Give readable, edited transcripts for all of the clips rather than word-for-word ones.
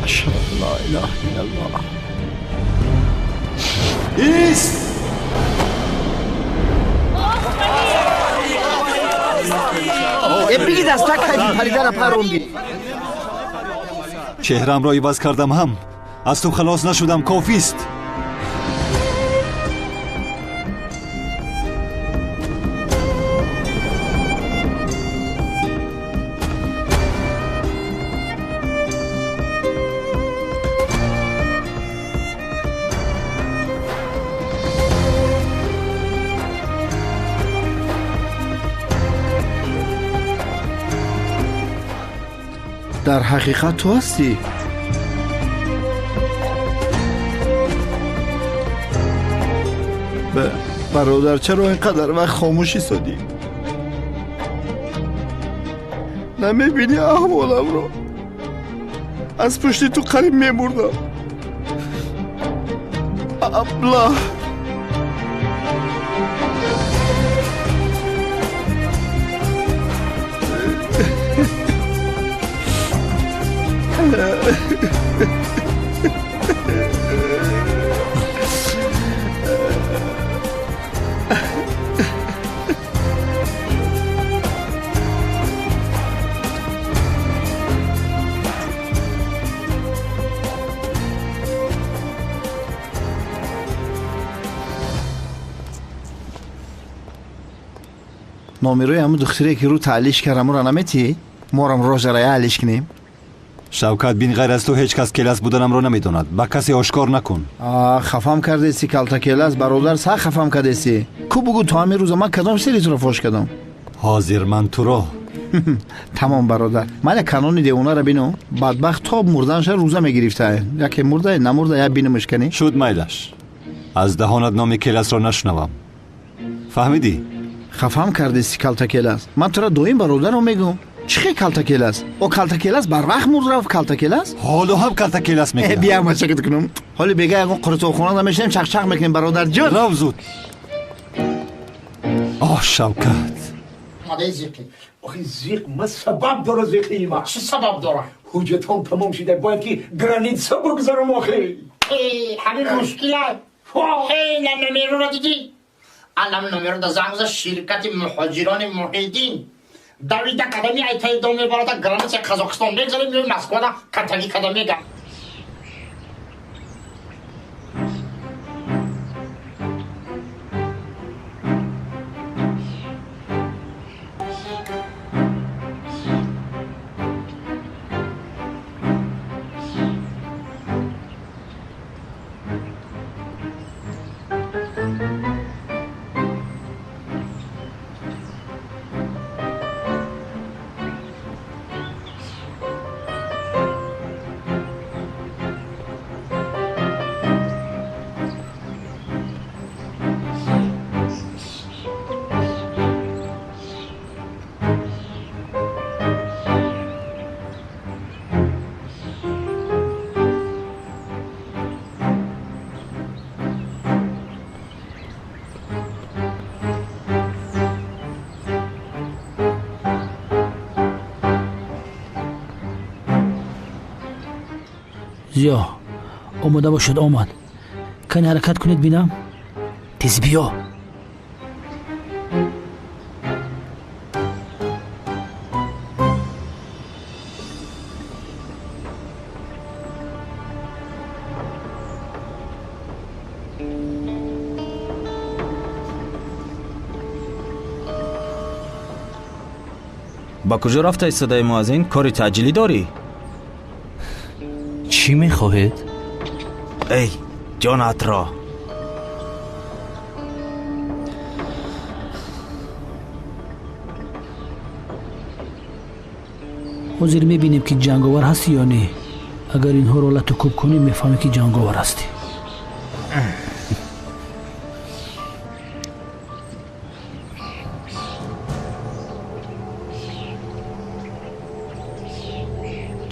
Ашҳаду ан ла илаҳа иллаллоҳ. Ист! Биги дастак кайфи паридара паронди. Чеҳраамро иваз кардам ҳам аз ту халос нашудам, кофист. Дар ҳақиқат ту ҳастӣ? Бародар, чаро ин қадар вақт хомӯш истодӣ? Намебинӣ аҳволамро? Аз пушти ту қариб мемурдам. Аблаҳ! Номерои ҳамун духтаре ки рӯ таълиш кард, ҳамуро наметиҳӣ? Морам рожарая алиш кунем. Шавкат, бин, ғайр аз ту ҳеҷ кас келас буданамро намедонад. Ба касе ошкор накун. Хафам кардеси, калта келас, бародар, сах хафам кардеси. Ку бугӯ, то ҳамин рӯза ман кадом сири туро фош кардам? Ҳозир ман туро. Тамом, бародар, ман як канони девонаро бинам. Бадбахт то мурданша рӯза мегирифта. Яке мурда, намурда, я бинамаш кани. Шуд, майлаш. Аз даҳонат номи келасро нашунавам. Фаҳмидӣ? Хафам кардеси, калта келас. Ман туро доим бародаро мегӯм. Чӣ хел калта келас? О, калта келас барвақт мурд рафт, калта келас? Ҳоло ҳам калта келас мегӯям. Бия мачакат кунам. Ҳоли бега ягон қурутовхона намешинем, чақчақ мекунем, бародарҷон. Рав зуд. Оҳ, Шавкат. Охи зиқ, ма сабаб дора зиқи ма. Чӣ сабаб дора? Ҳуҷҷатон тамом шуда, бояд ки граница бигзарам охи. Ҳамин мушкила. На номероро дидӣ? Алам номеро да занг зад ширкати муҳоҷирони Муҳиддин. Давида кадами айтаи дом мебарада граница Қазоқистон мегзарем, меои Москвада катаги када мегам. Зиё, омода бошед, омад. Кани ҳаракат кунед, бинам. Тез биё. Ба куҷо рафта истодаи, муаззин? Кори таъҷилӣ дорӣ? Чӣ мехоҳед? Эй, ҷонатро! Ҳозир мебинем, ки ҷанговар ҳастӣ ё не. Агар инҳоро лату кӯб кунӣ, мефаҳмӣ, ки ҷанговар ҳастӣ.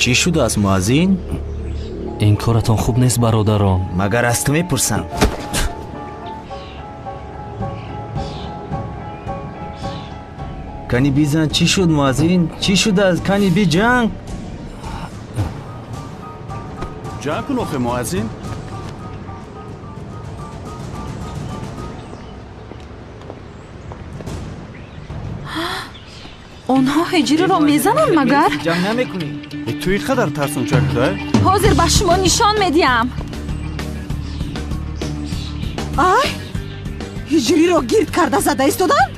Чӣ шудааст, муаззин? Ин коратон хуб нест, бародарон. Магар аз ту мепурсам? Кани бизан, чӣ шуд, муаззин? Чӣ шудааст? Кани биҷанг. Ҷанг кун охе муаззин. Онҳо ҳиҷриро мезананд магар? Ҷанг намекунӣ? Ту ин қадар тарсончак шуда? Ҳозир ба шумо нишон медиҳам. Ай, ҳиҷриро гирд карда зада истоданд?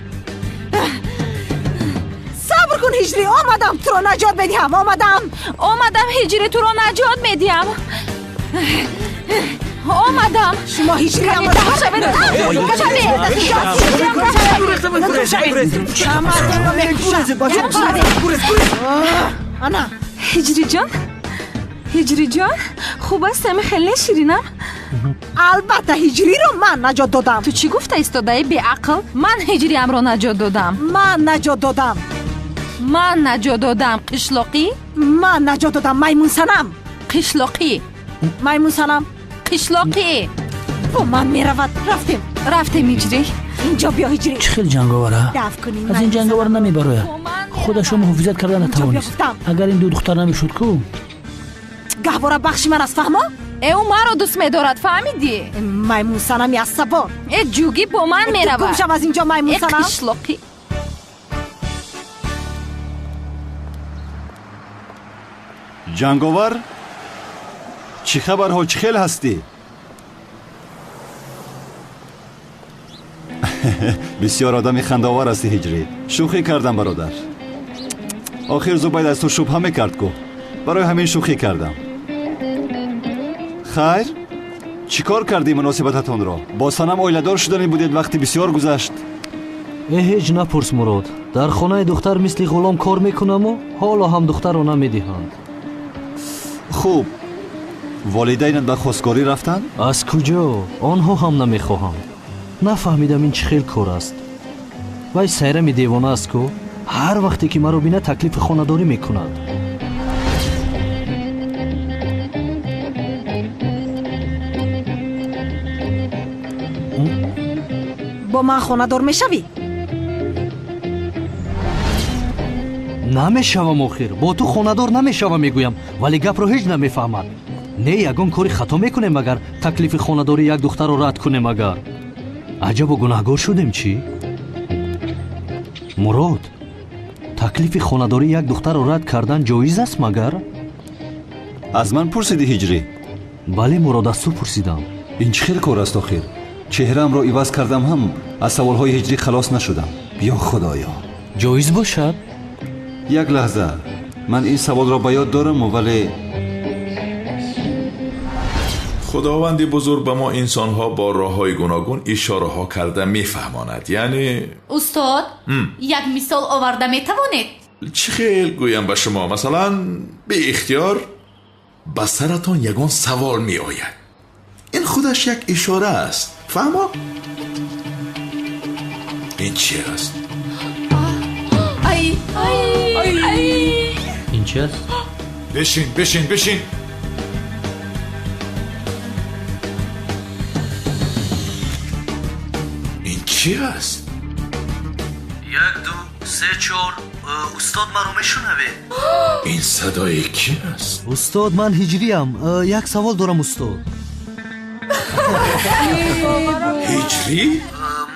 Сабр кун ҳиҷрӣ, омадам, туро наҷот медиҳам, омадам. Омадам ҳиҷрӣ, туро наҷот медиҳам. Омадам. Шумо ҳиҷрӣ ана. Ҳиҷриҷон, ҳиҷриҷон, хуб аст ами хеле ширинам? Албатта ҳиҷриро ман наҷот додам. Ту чӣ гуфта истодаи беақл? Ман ҳиҷриамро наҷот додам. Ман наҷот додам. Ман наҷот додам. Қишлоқӣ? Ман наҷот додам. Маймунсанам. Қишлоқӣ. Маймунсанам. Қишлоқӣ. Бо ман меравад. Рафтем. Рафтем ҳиҷрӣ. Инҷо биё ҳиҷрӣ. Чӣ хел ҷанговара? Аз ин ҷанговар намебарояд. Худашро муҳофизат карда натавонист. Агар ин ду духтар намешуд ку? Гаҳвора бахши ман аст, фаҳмо? Э, ӯ маро дӯст медорад, фаҳмидӣ? Маймунсанами асабон. Э, ҷугӣ бо ман меравад. Гум шав аз инҷо маймунсанам. Э, қишлоқӣ. Ҷанговар, чӣ хабарҳо, чӣ хел ҳастӣ? Бисёр одами хандаовар ҳастӣ ҳиҷрӣ. Шӯхӣ кардам бародар. Охир Зубайд аз ту шубҳа мекард ку, барои ҳамин шӯхӣ кардам. Хайр, чӣ кор кардӣ муносибататонро? Бо Санам оиладор шудани будед, вақти бисёр гузашт. Э, ҳеҷ напурс Мурод. Дар хонаи духтар мисли ғулом кор мекунаму ҳоло ҳам духтарро намедиҳанд. Хуб, волидайнат ба хостгорӣ рафтанд? Аз куҷо? Онҳо ҳам намехоҳанд. Нафаҳмидам ин чӣ хел кор аст. Вай сайрами девона аст ку, ҳар вақте ки маро бинад таклифи хонадорӣ мекунад. Бо ман хонадор мешавӣ? Намешавам охир. Бо ту хонадор намешавам мегӯям, вале гапро ҳеҷ намефаҳмад. Не, ягон кори хато мекунем агар таклифи хонадорӣ як духтарро рад кунем агар. Аҷабо гунаҳгор шудем чӣ? Мурод, таклифи хонадорӣ як духтарро рад кардан ҷоиз аст магар? Аз ман пурсидӣ ҳиҷрӣ? Бале Мурод, аз ту пурсидам. Ин чӣ хел кор аст охир? Чеҳраамро иваз кардам ҳам аз саволҳои ҳиҷрӣ халос нашудам. Ё худоё! Ҷоиз бошад? Як лаҳза, ман ин саволро ба ёд дорам, вале худованди бузург ба мо инсонҳо бо роҳҳои гуногун ишораҳо карда мефаҳмонад. Яъне устод, як мисол оварда метавонед? Чӣ хел гӯям ба шумо? Масалан, беихтиёр ба саратон ягон савол меояд. Ин худаш як ишора аст. Фаҳмо? Ин чи аст? Ай, ай, ай. Ин чи аст? Бишин, бишин, бишин. Ин чи аст? 1, 2, 3, 4. Устод, маро мешунавед? Ин садои ки аст? Устод, ман ҳиҷриям. Як савол дорам устод. Ҳиҷрӣ?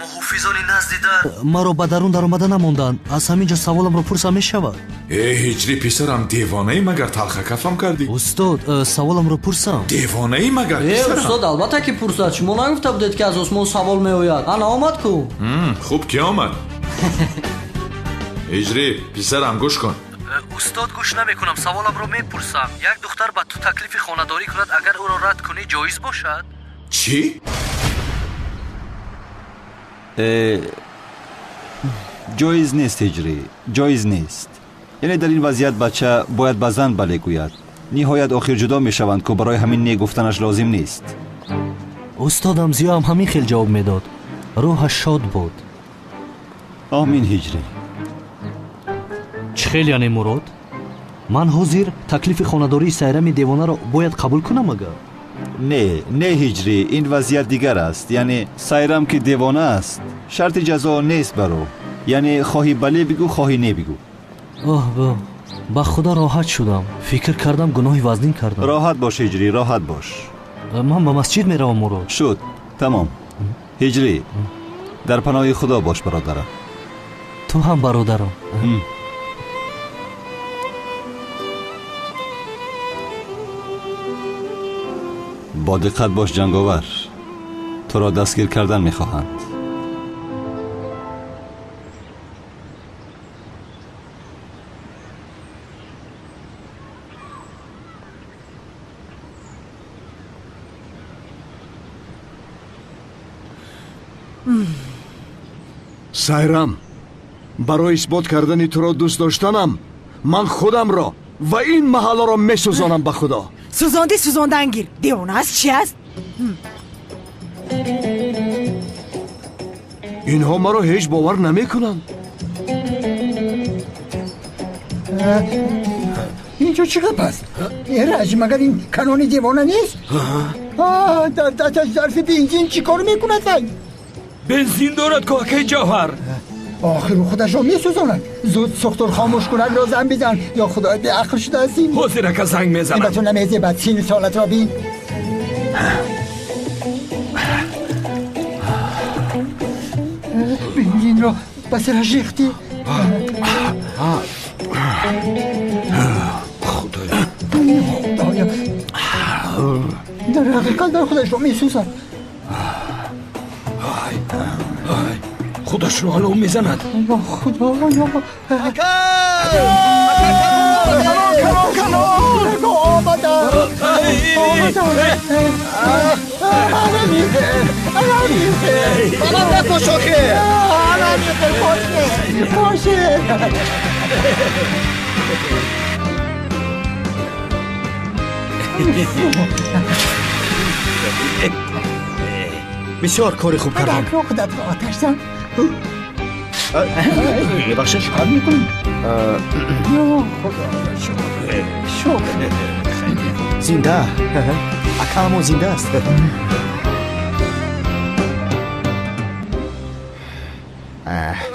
Муҳофизони назди дар маро ба дарун даромада намонданд. Аз ҳамин ҷо саволамро пурсам мешавад? Э, ҳиҷрӣ писарам, девонаӣ магар талхакафам кардӣ? Устод, саволамро пурсам. Девонаӣ магар писарам? Э, устод, албатта ки пурсад. Шумо нагуфта будед ки аз осмон савол меояд. Ана омад ку. Хуб ки омад. Ҳиҷрӣ писарам, гӯш кун. Устод, гӯш намекунам, саволамро мепурсам. Як духтар ба ту таклифи хонадорӣ кунад, агар ӯро рад кунӣ ҷоиз бошад? Чӣ? Ҷоиз нест ҳиҷрӣ, ҷоиз нест. Яъне дар ин вазъият бача бояд ба зан бале гӯяд. Ниҳоят охир ҷудо мешаванд ку, барои ҳамин не гуфтанаш лозим нест. Устодам зиёам ҳамин хел ҷавоб медод. Рӯҳаш шод буд. Омин ҳиҷрӣ. Чӣ хел яъне Мурод? Ман ҳозир таклифи хонадории сайрами девонаро бояд қабул кунам агар? Не, не ҳиҷрӣ, ин вазъият дигар аст. Яъне сайрам ки девона аст, шарти ҷазо нест бар ӯ. Яъне хоҳӣ бале бигӯ, хоҳӣ не бигӯ. Оҳ, бо. Ба худо роҳат шудам. Фикр кардам гуноҳи вазнин кардам. Роҳат бош, Ҳиҷрӣ, роҳат бош. Ман ба масҷид меравам, Мурод. Шуд, тамом. Ҳиҷрӣ, дар паноҳи Худо бош, бародарам. Ту ҳам бародарам. Бо диққат бош, ҷанговар. Туро дастгир кардан мехоҳанд. Сайрам, барои исбот кардани туро дӯст доштанам ман худамро ва ин маҳалларо месӯзонам ба Худо. Сӯзонди, сӯзондан гир. Девона аст, чи аст? Инҳо маро ҳеҷ бовар намекунанд. Инҷо чӣ гап аст? Эраҷ, магар ин канони девона нест? Дар дасташ зарфи бензин чӣ кор мекунад вай? Бензин дорад ку, акаи Ҷавҳар. Охир худашро месӯзонад. Зуд сухтур хомӯшкунакро зан бизан. Ё худои беақл шудааст ин. Ҳозир ака занг мезанам. Ин ба ту намезебад. Сину солатро бин. Бензинро ба сараш рехтӣ. Худоё, Худоё, дар ҳақиқат дар худашро месӯзад. Худашро олов мезанад. Ё Худоё! Ака! Канон, канон! Омадам! Омадам! Баланд накош, охир! Поше! Бисёр кори хуб кардам. Падарро худатро оташ зан. Мебахшед? Чикор мекунӣ? Ё Худо, шукр, шукр. Зинда. Акамо зинда аст.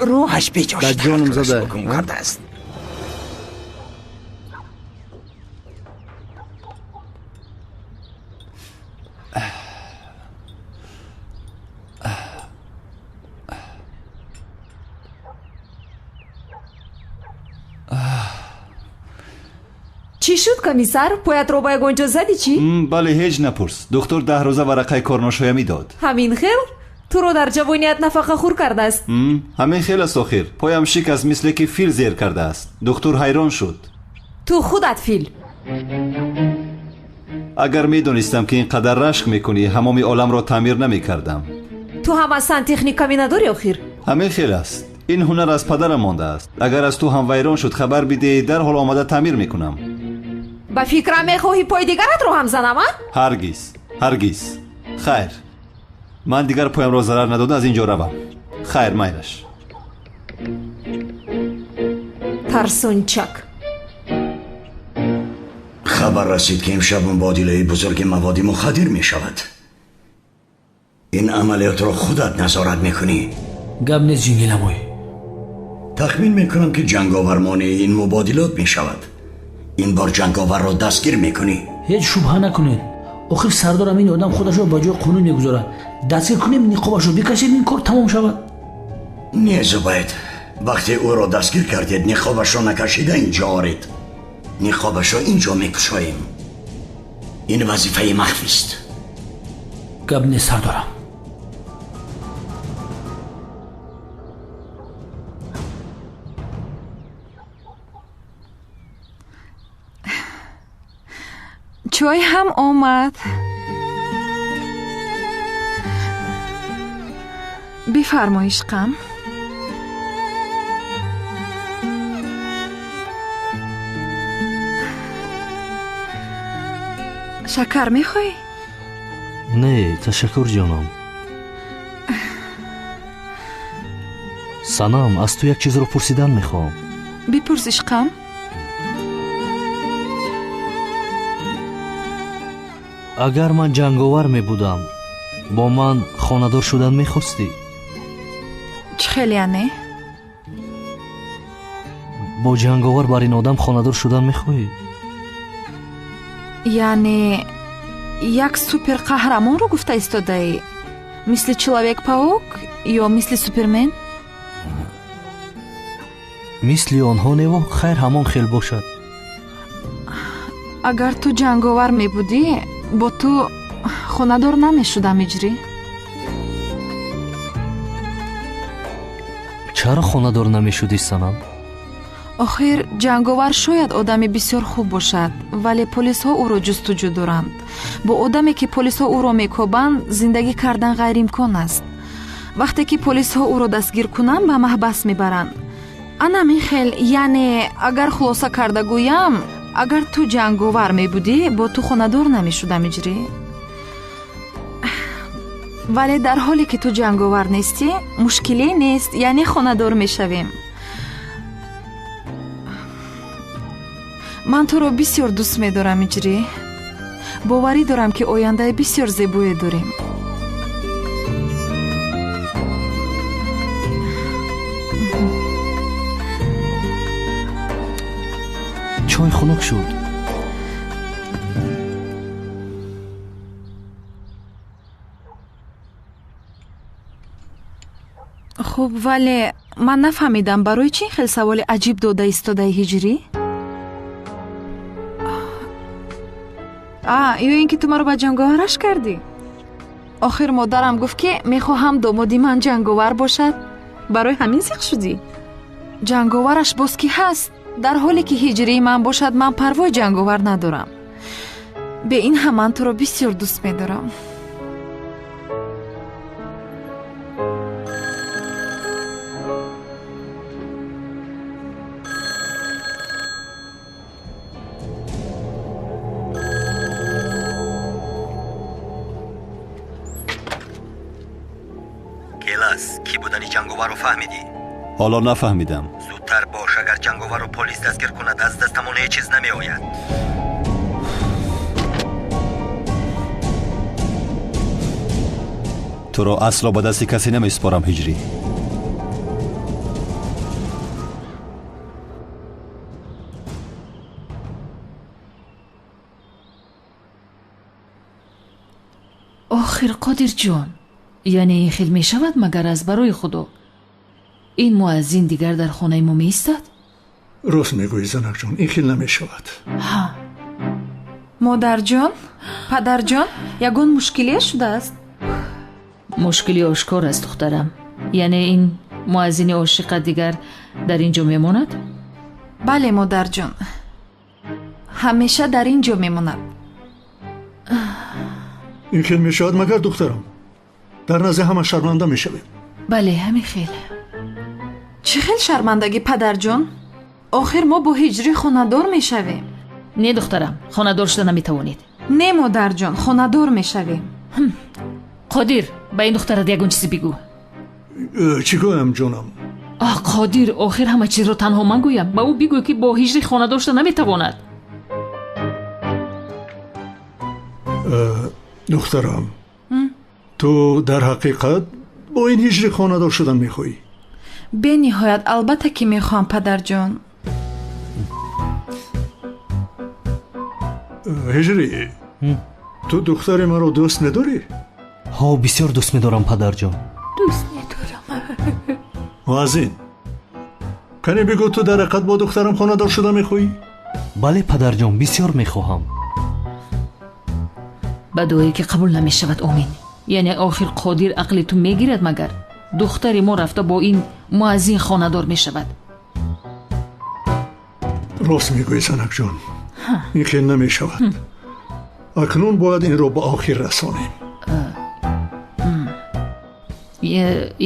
Рӯҳаш беҷо Дар ҷонам зада. Гум кардааст. Чӣ шуд, комиссар? Поятро ба ягон ҷо задӣ чӣ? Бале, ҳеҷ напурс. Духтур 10 рӯза варақаи корношоя медод. Ҳамин хел? Туро дар ҷавоният нафақахӯр кардааст. Ҳамин хел аст охир. Поям шикаст, мисле ки фил зер кардааст. Духтур ҳайрон шуд. Ту худат фил. Агар медонистам, ки ин қадар рашк мекунӣ, ҳамоми оламро таъмир намекардам. Ту ҳам аз сантехника минадорӣ охир? Ҳамин хел аст. Ин ҳунар аз падарам мондааст. Агар аз ту ҳам вайрон шуд, хабар бидеҳ, дарҳол омада таъмир мекунам. Ба фикрам мехоҳӣ пои дигаратро ҳам занам, а? Ҳаргиз, ҳаргиз. Хайр, ман дигар поямро зарар надода аз ин ҷо равам. Хайр, майлаш. Тарсунчак. Хабар расид, ки имшаб мубодилаи бузурги маводи мухаддир мешавад. Ин амалиётро худат назорат мекунӣ. Гап нест, ҷингиламой. Тахмин мекунам, ки ҷанговар монеи ин мубодилот мешавад. Ин бор ҷанговарро дастгир мекунӣ. Ҳеҷ шубҳа накунед. Охир сардорам ин одам худашро ба ҷои қонун мегузорад. Дастгир кунем, ниқобашро бикашем, ин кор тамом шавад. Не, Зубайд, вақте ӯро дастгир кардед, ниқобашро накашида инҷо оред. Ниқобашро инҷо мекушоем. Ин вазифаи махфист. Гап нест, сардорам. Чой ҳам омад. Бифармо, ишқам. Шакар мехоҳӣ? Не, ташаккур, ҷонам. Санам, аз ту як чизро пурсидан мехоҳам. Бипурс, ишқам. Агар ман ҷанговар мебудам, бо ман хонадор шудан мехостӣ? Чӣ хел яъне? Бо ҷанговар бар ин одам хонадор шудан мехоҳӣ? Яъне як суперқаҳрамонро гуфта истодаӣ? Мисли Человек-паук ё мисли Супермен? Мисли онҳо неву, хайр, ҳамон хел бошад. Агар ту ҷанговар мебудӣ, бо ту хонадор намешудам, Иҷрӣ. Чаро хонадор намешудӣ, Санам? Охир ҷанговар шояд одами бисёр хуб бошад, вале полисҳо ӯро ҷустуҷӯ доранд. Бо одаме, ки полисҳо ӯро мекобанд, зиндагӣ кардан ғайриимкон аст. Вақте ки полисҳо ӯро дастгир кунанд, ба маҳбас мебаранд. Ана михел, яъне агар хулоса карда гӯям, агар ту ҷанговар мебудӣ, бо ту хонадор намешудам, Иҷрӣ. Вале дар ҳоле ки ту ҷанговар нестӣ, мушкиле нест, яъне хонадор мешавем. Ман туро бисёр дӯст медорам, Иҷрӣ. Боварӣ дорам, ки ояндаи бисёр зебое дорем. Чой хунук шуд. Хуб, вале ман нафаҳмидам, барои чӣ ин хел саволи аҷиб дода истодаи, Ҳиҷрӣ? А, ё ин ки ту маро ба ҷанговараш кардӣ? Охир модарам гуфт, ки мехоҳам домоди ман ҷанговар бошад. Барои ҳамин зиқ шудӣ? Ҷанговараш боз ки ҳаст? Дар ҳоле ки ҳиҷрии ман бошад, ман парвои ҷанговар надорам. Бе ин ҳам ман туро бисёр дӯст медорам. Келас, кӣ будани ҷанговарро фаҳмидӣ? Ҳоло нафаҳмидам. Зудтар бош, агар ҷанговарро полис дастгир кунад, аз дастамон ҳеҷ чиз намеояд. Туро асло ба дасти касе намеспорам, Ҳиҷрӣ. Охир Қодирҷон, яъне ин хел мешавад магар аз барои Худо? Ин муаззин дигар дар хонаи мо меистад? Рост мегӯӣ, занакҷон, ин хел намешавад. Ҳа. Модарҷон, падарҷон, ягон мушкилие шудааст? Мушкили ошкор аст, духтарам. Яъне ин муаззини ошиқа дигар дар ин ҷо мемонад? Бале, модарҷон, ҳамеша дар ин ҷо мемонад. Ин хел мешавад магар, духтарам? Дар назди ҳама шарманда мешавем. Бале, ҳамин хел. Чӣ хел шармандагӣ, падарҷон? Охир мо бо ҳиҷрӣ хонадор мешавем. Не, духтарам, хонадор шуда наметавонед. Не, модарҷон, хонадор мешавем. Қодир, ба ин духтарат ягон чизе бигӯ. Чӣ гӯям, ҷонам? Аҳ, Қодир, охир ҳама чизро танҳо ман гӯям. Ба ӯ бигӯ, ки бо ҳиҷрӣ хонадор шуда наметавонад. Духтарам, ту дар ҳақиқат бо ин ҳиҷрӣ хонадор шудан мехоҳӣ? Бениҳоят, албатта ки мехоҳам, падарҷон. Ҳиҷрӣ, ту духтари маро дӯст медорӣ? Ҳо, бисёр дӯст медорам, падарҷон. Дӯст медорам. Муаззин, кане бигӯ, ту дар ҳақиқат бо духтарам хонадор шуда мехоҳӣ? Бале, падарҷон, бисёр мехоҳам. Ба дуое ки қабул намешавад, омин. Яъне охир Қодир ақли ту мегирад магар? Духтари мо рафта бо ин муаззин хонадор мешавад. Рост мегӯӣ, занакҷон, ин хел намешавад. Акнун бояд инро ба охир расонем.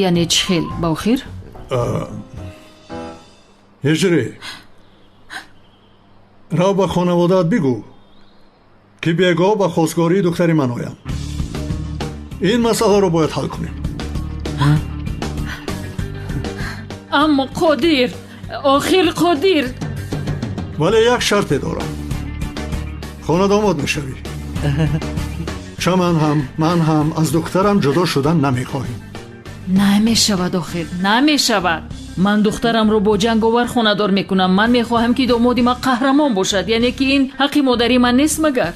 Яъне чӣ хел ба охир? Ҳиҷрӣ, рав ба хонаводаат бигӯ, ки бегоҳ ба хостгории духтари ман оянд. Ин масъаларо бояд ҳал кунем. Аммо Қодир, охир Қодир. Вале як шарте дорам. Хонадомод мешавӣ. Чаман ҳам, ман ҳам аз духтарам ҷудо шудан намехоҳем. Намешавад, охир намешавад. Ман духтарамро бо ҷанговар хонадор мекунам. Ман мехоҳам, ки домоди ман қаҳрамон бошад. Яъне ки ин ҳаққи модари ман нест магар?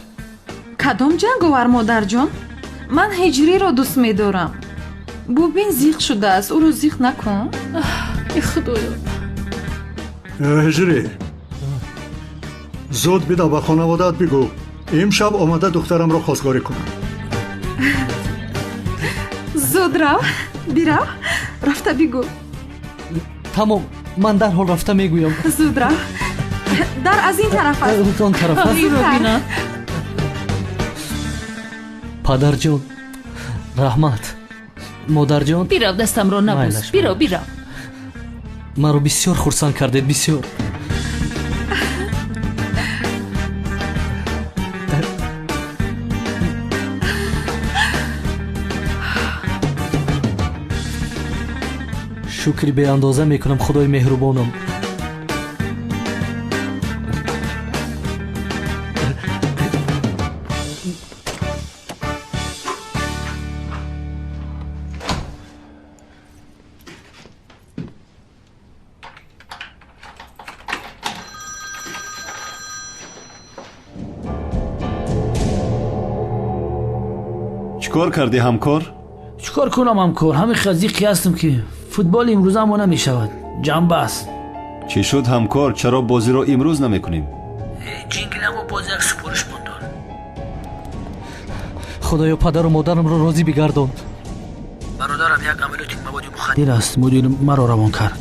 Кадом ҷанговар, модарҷон? Ман Ҳиҷриро дӯст медорам. Бубин, зиқ шудааст, ӯро зиқ накун. Э худоё! Ҳиҷрӣ, зуд бидав, ба хонаводаат бигӯ, имшаб омада духтарамро хостгорӣ кунам. Зуд рав, бирав, рафта бигӯ. Тамом, ман дарҳол рафта мегӯям. Зуд рав, дар аз ин тараф аст. Он тараф аст. Падарҷон, раҳмат. Модарҷон, бирав, дастамро набӯс. Бирав, бирав. Маро бисёр хурсанд кардед, бисёр. Шукри беандоза мекунам худои меҳрубонам. Чӣ кор кардӣ, ҳамкор? Чӣ кор кунам, ҳамкор? Ҳамин зиқӣ ҳастам, ки футболи имрӯза мо намешавад. Ҷанба аст. Чӣ шуд, ҳамкор? Чаро бозиро имрӯз намекунем? Ҷингиламо боз як супориш мондор. Худоё, падару модарамро розӣ бигардон. Бародарам як амалиёти маводи мухаддир аст, мудир маро равон кард.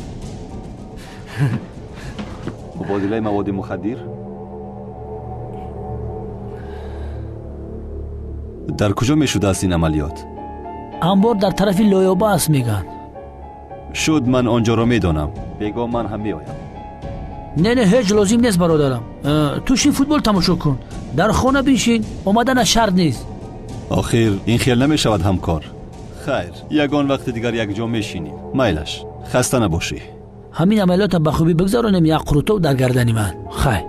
Мубодилаи маводи мухаддир? Дар куҷо мешудааст ин амалиёт? Анбор дар тарафи Лоёба аст, мегӯянд. Шуд, ман он ҷоро медонам. Бего ман ҳам меоям. Не, не, ҳеҷ лозим нест, бародарам. Ту шин, футбол тамошо кун, дар хона биншин, омаданаш шарт нест. Охир ин хел намешавад, ҳамкор. Хайр, ягон вақти дигар якҷо мешинем. Майлаш, хаста набошӣ. Ҳамин амалиёта ба хубӣ бигзаронем, як қурутов дар гардани ман. Хайр.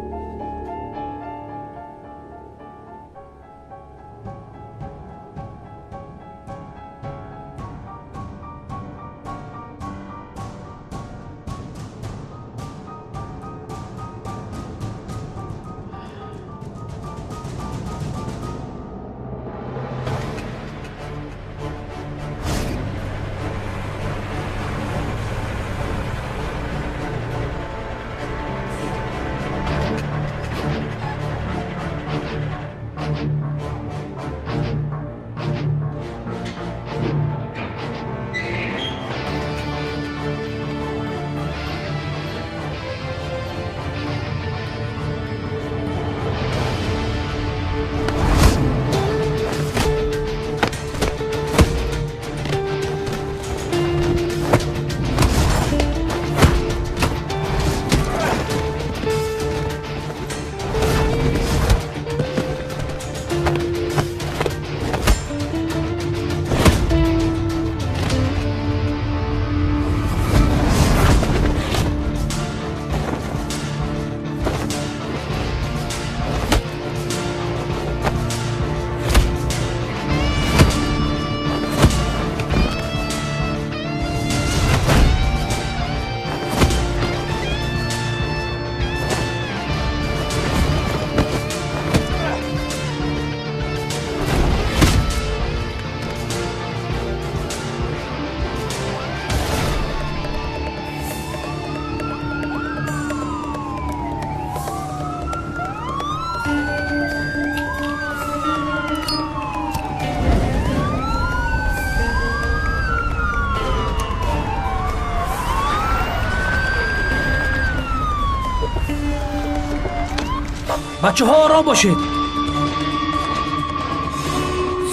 Бачаҳо, ором бошед,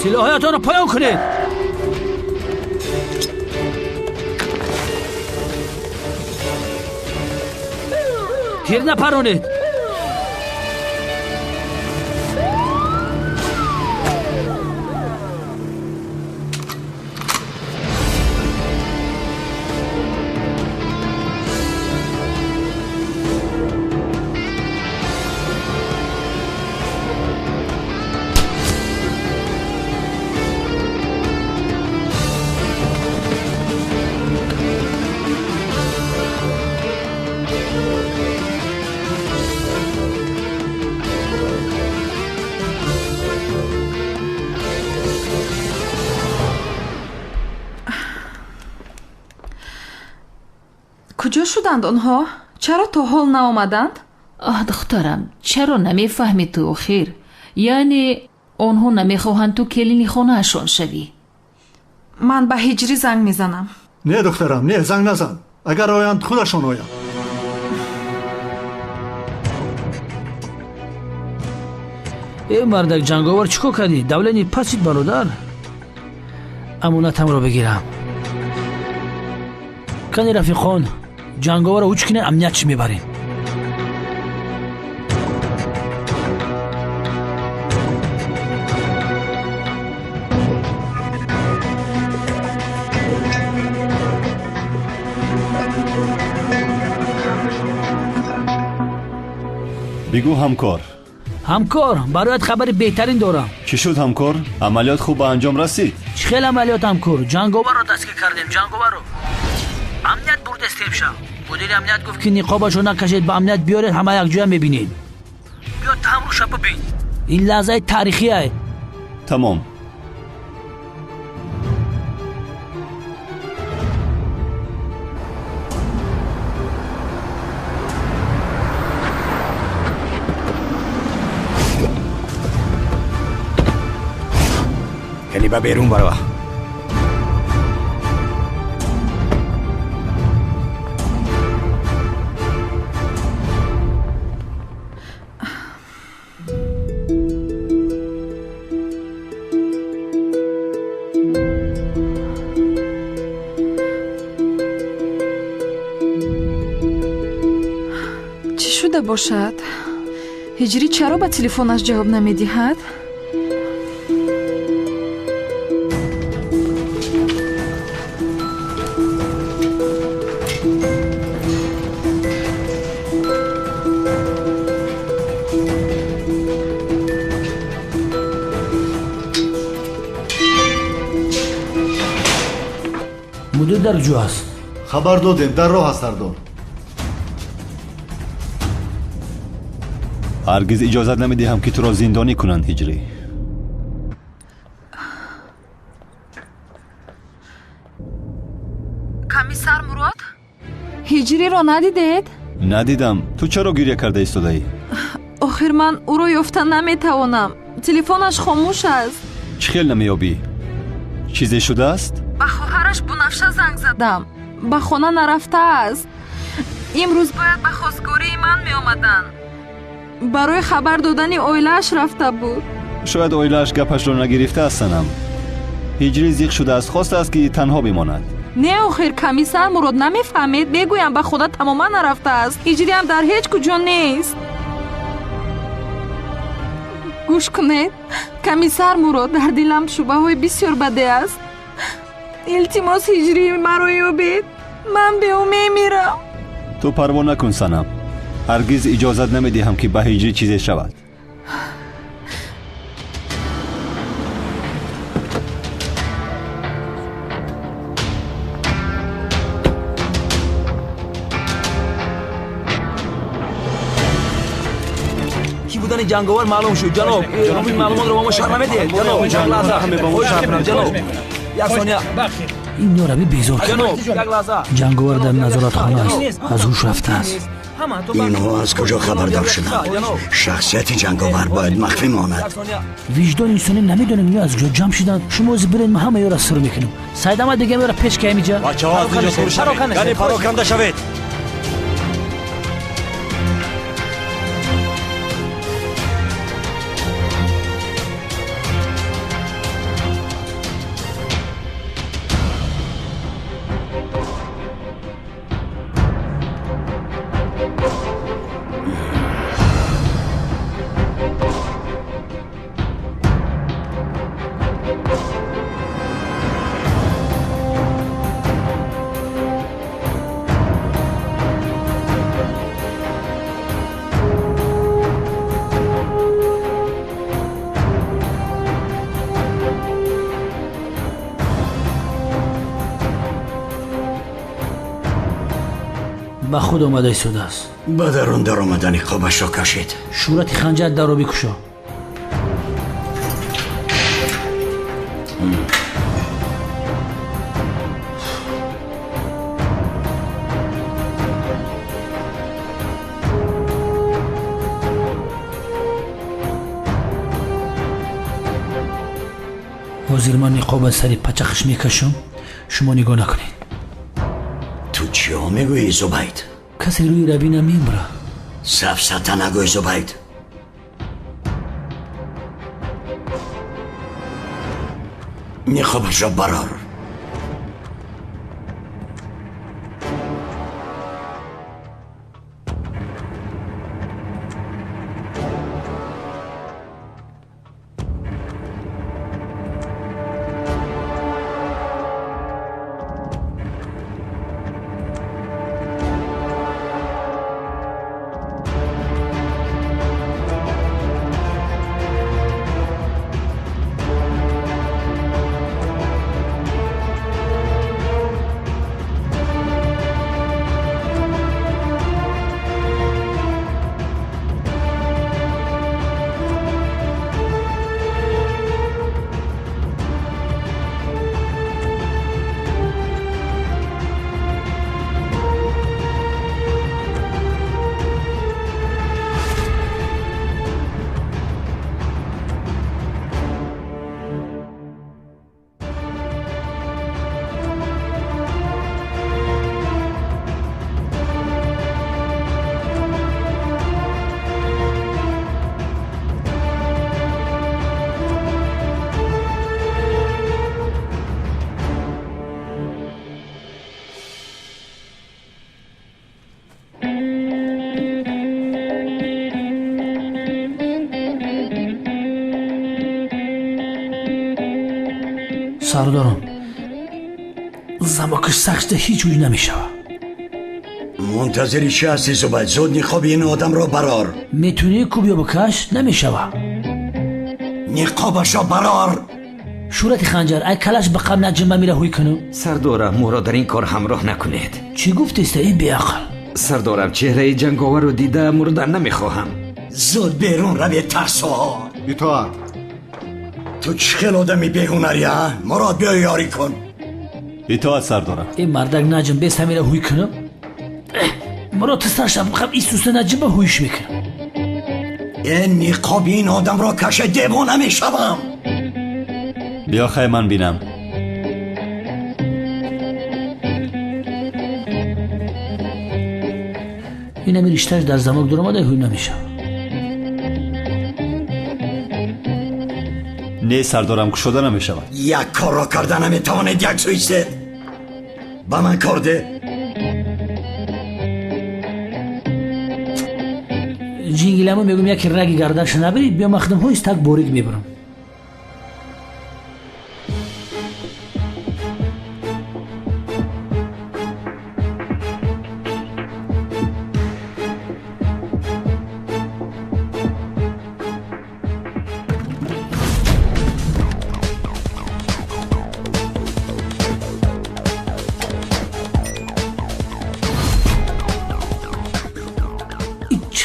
силоҳҳоятонро поён кунед. Тир напаронед. Куҷо шуданд онҳо? Чаро то ҳол наомаданд? Оҳ, духтарам, чаро намефаҳмӣ ту охир? Яъне онҳо намехоҳанд ту келини хонаашон шавӣ. Ман ба Ҳиҷрӣ занг мезанам. Не, духтарам, не, занг назан. Агар оянд, худашон оянд. Э мардак ҷанговар, чӣ кор кардӣ? Давлени пасид, бародар. Амонатамро бигирам. Кани рафиқон, ҷанговарро ҳуч кине, амният чӣ мебарем? Бигӯ, ҳамкор. Ҳамкор, бароят хабари беҳтарин дорам. Чӣ шуд, ҳамкор? Амалиёт хуб ба анҷом расид? Чӣ хел амалиёт, ҳамкор? Ҷанговарро дастгир кардем, ҷанговарро. Амният бурдестем шав. Мудири амният гуфт, ки ниқобашро накашед, ба амният биёред, ҳама якҷоя мебинед. Биё таҳамруша бибин. Ин лаҳзаи таърихие. Тамом. Кани ба берун барва. Чӣ шуда бошад? Ҳиҷрӣ чаро ба телефонаш ҷавоб намедиҳад? Мудир дар куҷо аст? Хабар додем, дар роҳ аст, сардор. Ҳаргиз иҷозат намедиҳам, ки туро зиндонӣ кунанд, Ҳиҷрӣ. Комиссар Мурод, Ҳиҷриро надидед? Надидам. Ту чаро гиря карда истодаӣ? Охир ман ӯро ёфта наметавонам. Телефонаш хомӯш аст. Чӣ хел намеёбӣ? Чизе шудааст? Ба хоҳараш Бунафша занг задам. Ба хона нарафтааст. Имрӯз бояд ба хостгории ман меомаданд. Барои хабар додани оилааш рафта буд. Шояд оилааш гапашро нагирифтааст, санам. Ҳиҷрӣ зиқ шудааст, хостааст, ки танҳо бимонад. Не, охир комиссар Мурод, намефаҳмед? Мегӯям, ба хона тамоман нарафтааст. Ҳиҷриам дар ҳеҷ куҷо нест. Гӯш кунед, комиссар Мурод, дар дилам шубҳаҳои бисёр баде аст. Илтимос, ҳиҷрии маро ёбед. Ман бе ӯ мемирам. Ту парво накун, санам. Ҳаргиз иҷозат намедиҳам, ки ба ҳиҷрӣ чизе шавад. Ки будани ҷанговар маълум шуд, ҷаноб. Ин маълумотро ба мо шарҳ намедиҳед, ҷаноб. Як лаҳза, хоҳиш мекунам, ҷаноб. Як сония. Ин нораби безор кард. Ҷаноб, як лаҳза. Ҷанговар дар назоратхона аст, аз ҳуш рафтааст. Инҳо аз куҷо хабардор шуданд? Шахсияти ҷанговар бояд махфӣ монад. Виҷдони инсонӣ намедонем ино аз куҷо ҷамъ шуданд. Шумо ози биред, ман ҳама ёро сир мекунам. Сайдама дига меёра пеш ки ҳамиҷа. Бачаҳо, аз инҷо дур шавед. Яъне пароканда шавед. Ба худ омада истодааст. Ба дарун даромада ниқобашро кашид. Шӯҳрати ханҷар дарро бикушо. Ҳозир ман ниқоб аз сари пачахш мекашам, шумо нигоҳ накунед. Ту чиҳо мегӯӣ, Зубайд? Касе рӯи рабина мемра. Сафсата нагӯй, Зубайд. Ниқобашро барор. Сардорам, замокаш сахта ҳеҷ ҷӯй намешавад. Мунтазири чӣ ҳастӣ, Зубайд? Зуд ниқоби ин одамро барор. Метунӣ куб ё бикаш? Намешавад. Ниқобашро барор. Шӯрати ханҷар, ай калаш ба қаб наҷима мира ҳуй кунам. Сардорам, моро дар ин кор ҳамроҳ накунед. Чӣ гуфтеста, эй беақл? Сардорам, чеҳраи ҷанговарро дида мурдан намехоҳам. Зуд берун равед, тарсоҳо. Итоат. Ту чӣ хел одами беҳунарӣ, а? Мурод, биё ёрӣ кун. Итоат, сардорам. Э мардак наҷм, бес ҳамира ҳуй кунам. Мурод, ту саршам қаб исуса наҷиба ҳуйш мекунам. Э ниқоби ин одамро каше, девона мешавам. Биё хай ман бинам. Ин ҳами риштааш дар замок дуромада ҳуй намешавад. Не, сардорам, кушода намешавад. Як корро карда наметавонед, як сӯ истед. Ба ман кор де. Ҷингиламо мегӯм, яке раги гардаша набирид, биё ман худам ҳоиз так борик мебарам.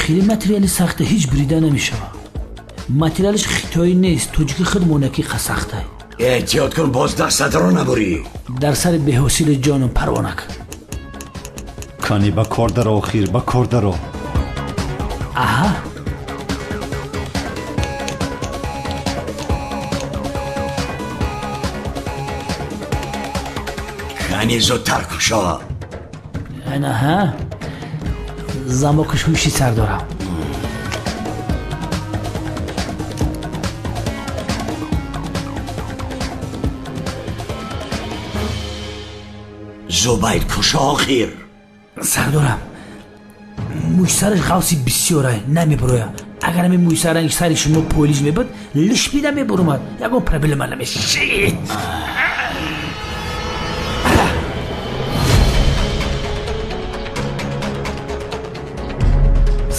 Хеле материали сахта ҳеҷ бурида намешавад. Материалаш хитоӣ нест, тоҷики худ монаки сахта. Эҳтиёт кун, боз дастатро набурӣ. Дар сари беҳосили ҷонам парво накун. Кани ба кор даро, охир, ба кор даро. Аҳа. Кани зудтар кушо. Анаҳа. Замокаш ҳуши сар дорам. Зубайд, кушо охир. Сардорам, мӯйсараш ғавси бисёрай, намебуроя. Агар ҳамин мӯйсаранги сари шумо полиж мебуд, лиш бида мебурумад. Ягон проблема намешид.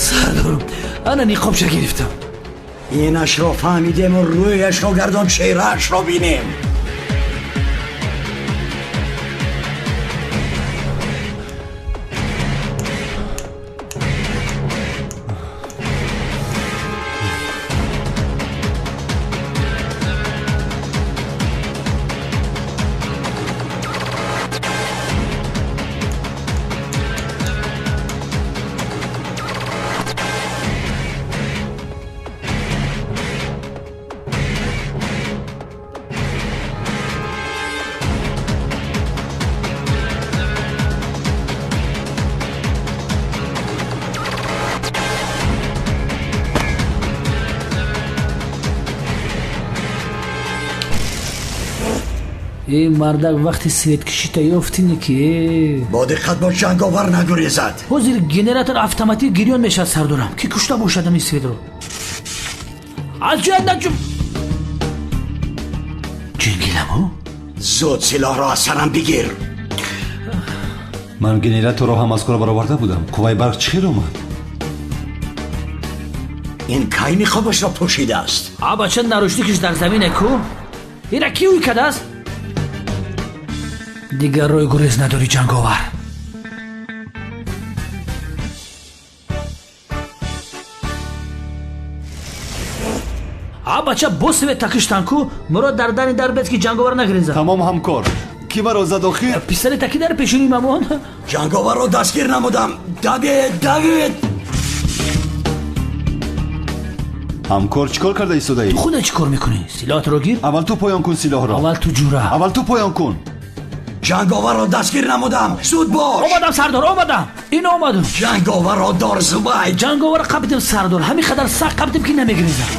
Сардорам, ана ниқобша гирифтам. Инашро фаҳмидему рӯяшро гардон, чеҳраашро бинем. Э мардак вақти светкишита ёфтине ки бо диққат бош, ҷанговар нагурезад. Ҳозир генератор автоматик гирён мешавад сардорам. Ки кушта бошад ҳамин светро? Аз ҷоят наҷум. Ҷингиламу? Зуд силоҳро аз сарам бигир. Ман генераторро ҳам аз кор бароварда будам. Қувваи барқ чӣ хел омад? Ин кай ниқобашро пӯшидааст? А бача наручникиш дар замине ку? Ира ки ӯй кардааст? Дигар роҳи гурез надорӣ ҷанговар. А бача бо свет такиштан ку? Мурод дар дани дар бед ки ҷанговар нагрезад. Тамом ҳамкор. Ки маро зад охир? Пистолет таки дар пешони мамон. Ҷанговарро дастгир намудам. Давид, Давид! Ҳамкор чӣ кор карда истодаӣ? Ту худа чӣ кор мекунӣ? Силоҳатро гир. Аввал ту поён кун силоҳро. Аввал ту ҷура. Аввал ту поён кун. Ҷанговарро дастгир намудам. Зуд бош. Омадам сардор, омадам. Ин омадум. Ҷанговарро дор Зубайд. Ҷанговарро қапидим сардор. Ҳамин қадар сахт қапидим ки намегирезад.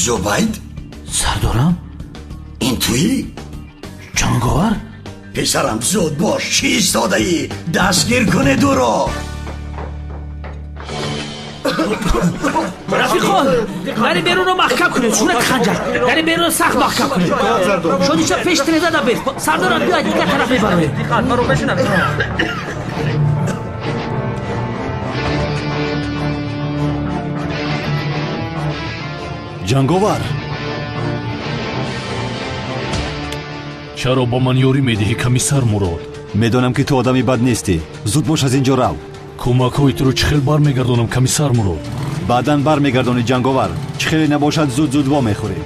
Зубайд? Сардорам? Ин туӣ? Ҷанговар? Писарам зуд бош, чӣ истодаӣ? Дастгир кунед ӯро. Рафиқон, дари берунро маҳкам кунед, шурак ханҷар. Дари берунро сахт маҳкам кунед. Шодиша пеш тиреза набез. Сардорам биёед дигар тараф мебароем. Ҷанговар! Чаро ба ман ёрӣ медиҳӣ, комиссар Мурод? Медонам ки ту одами бад нестӣ. Зуд бош аз ин ҷо рав. Кӯмакҳои туро чӣ хел бармегардонам, комиссар Мурод? Баъдан бармегардонӣ ҷанговар. Чӣ хеле набошад зуд-зуд вомехӯрӣ.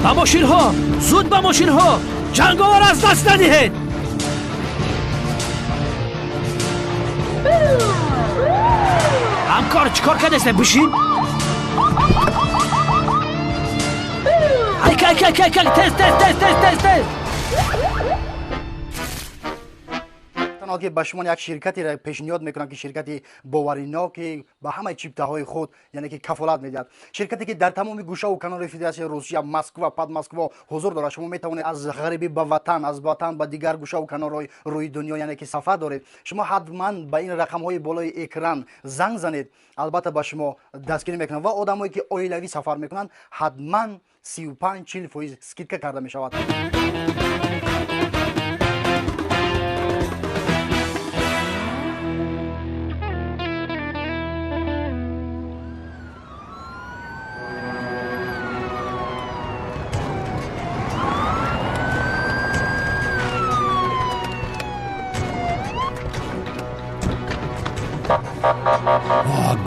Ба мошинҳо! Зуд ба мошинҳо! Ҷанговар аз даст надиҳед! Ҳамкор чӣ кор кардастед? Бишин. Айка, айка, айка, айка, тез, тез, тез, тез, тез, тез. Ки ба шумо як ширкатеро пешниҳод мекунам ки ширкати боваринок ки ба ҳамаи чиптаҳои худ яъне ки кафолат медиҳад. Ширкате ки дар тамоми гӯшаву канори Федератсияи Русия, Москва, Подмосква ҳузур дорад. Шумо метавонед аз ғарибӣ ба ватан, аз ватан ба дигар гӯшаву канорҳои рӯи дунё яъне ки сафар доред. Шумо ҳатман ба ин рақамҳои болои экран занг занед, албатта ба шумо дастгирӣ мекунанд ва одамое ки оилавӣ сафар мекунанд ҳатман 35-40% скидка карда мешавад.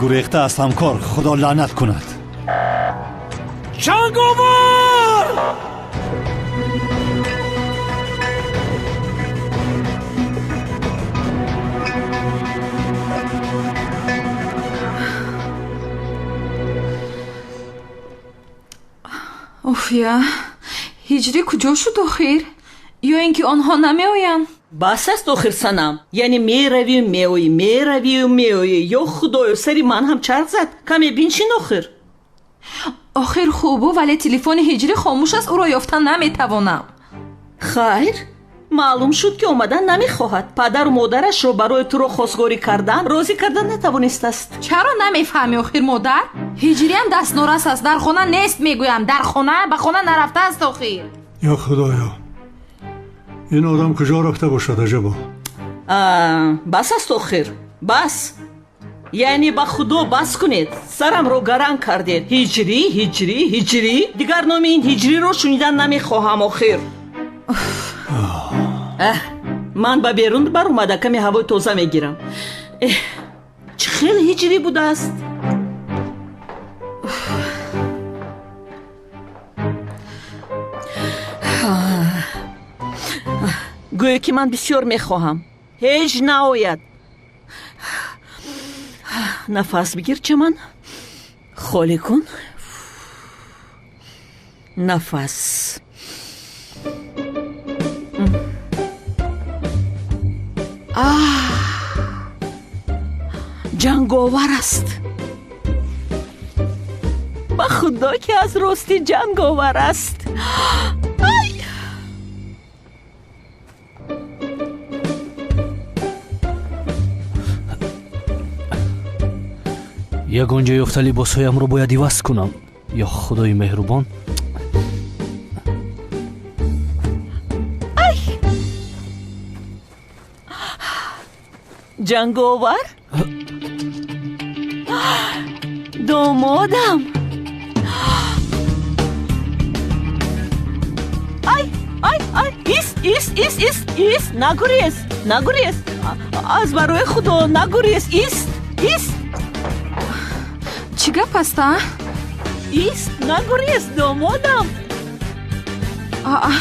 Гурехта аст ҳамкор, худо лаънат кунад. Ҷанговар! Офия, ҳиҷрӣ куҷо шуд охир? Ё ин ки онҳо намеоянд? Бас аст охир санам. Яъне меравию меоӣ, меравию меоӣ. Ё худоё, сари ман ҳам чарх зад. Каме биншин охир. Охир хубу, вале телефони ҳиҷрӣ хомӯш аст, ӯро ёфта наметавонам. Хайр, маълум шуд ки омадан намехоҳад. Падару модарашро барои туро хостгорӣ кардан розӣ кардан натавонистааст. Чаро намефаҳмӣ охир модар? Ҳиҷриам дастнорас аст, дар хона нест мегӯям. Дар хона ба хона нарафтааст охир. Ё худоё, ин одам куҷо рафта бошад аҷабо? Бас аст охир, бас. Яъне ба худо бас кунед. Сарамро гаранг кардед. Ҳиҷрӣ, ҳиҷрӣ, ҳиҷрӣ. Дигар номи ин ҳиҷриро шунидан намехоҳам охир. Ман ба берун баромада каме ҳавои тоза мегирам. Чӣ хел ҳиҷрӣ будааст? Гӯё ки ман бисёр мехоҳам. Ҳеҷ наояд. Нафас бигир чаман. Холӣ кун. Нафас. Аҳ, Ҷанговар аст. Ба худо ки аз рости ҷанговар аст. Ай! Ягон ҷо ёфта либосҳоямро бояд иваз кунам. Ё худои меҳрубон. Ай! Ҷанговар? Домодам! Ай, ай, ай, ист, ист, ист, ист, ист, нагурез, нагурез. Аз барои худо нагурез, ист, ист. Чӣ гап аст, а? Ист, нагурез, домодам. Аа,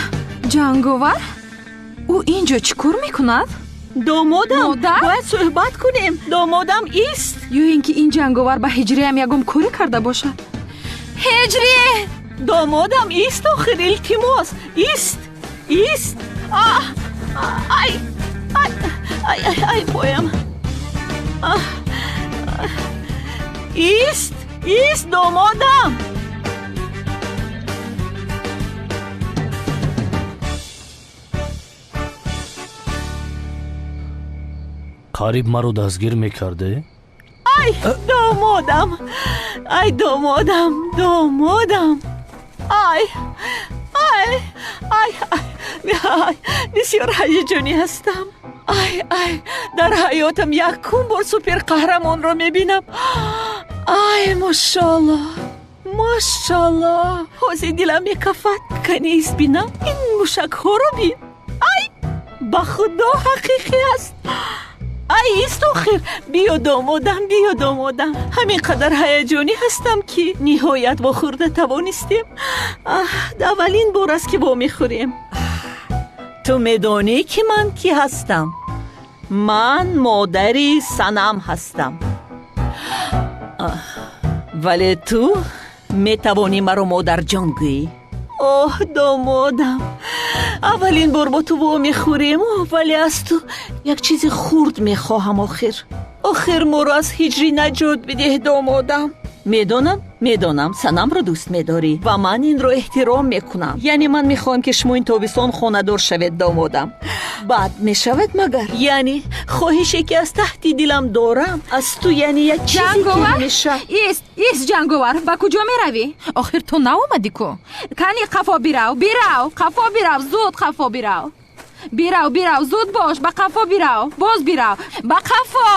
Ҷанговар? Ӯ ин ҷо чӣ кор мекунад? Домодам, Модар? Бояд суҳбат кунем. Домодам, ист. Ё ин ки ин ҷанговар ба ҳиҷриям ягон корӣ карда бошад? Ҳиҷрӣ! Домодам, ист, охир, илтимос. Ист, ист. А, ай, ай, ай, ай, ай, поям. Ист, ист, домодам. Қариб маро дастгир мекарде? Ай, домодам, ай, домодам, домодам. Ай, ай, ай, ай, бисёр ҳаяҷонӣ ҳастам. Ай, ай, дар ҳаётам якум бор суперқаҳрамонро мебинам. Ай, мошалло, мошалло, ҳозир дилам мекафад. Кани ист бинам, ин мушакҳоро бин. Ай, ба худо ҳақиқӣ аст. Ай, ист охир, биё домодам, биё домодам. Ҳамин қадар ҳаяҷонӣ ҳастам ки ниҳоят вохӯрда тавонистем. Аввалин бор аст ки вомехӯрем. Ту медонӣ ки ман кӣ ҳастам? Ман модари Санам ҳастам. Вале ту метавонӣ маро модарҷон гӯӣ. Оҳ, домодам, аввалин бор бо ту вомехӯрем, вале аз ту як чизи хурд мехоҳам охир. Охир моро аз ҳиҷрӣ наҷот бидеҳ, домодам. Медонам, медонам, Санамро дӯст медорӣ ва ман инро эҳтиром мекунам. Яъне ман мехоҳам ки шумо ин тобистон хонадор шавед, домодам. Бад мешавад магар? Яъне хоҳише ки аз таҳти дилам дорам аз ту, яъне як чизе ки ҳамеша. Ист, ист, Ҷанговар, ба куҷо меравӣ? Охир ту наомадӣ ку? Кани қафо бирав, бирав, қафо бирав, зуд қафо бирав. Бирав, бирав, зуд бош, ба қафо бирав, боз бирав, ба қафо.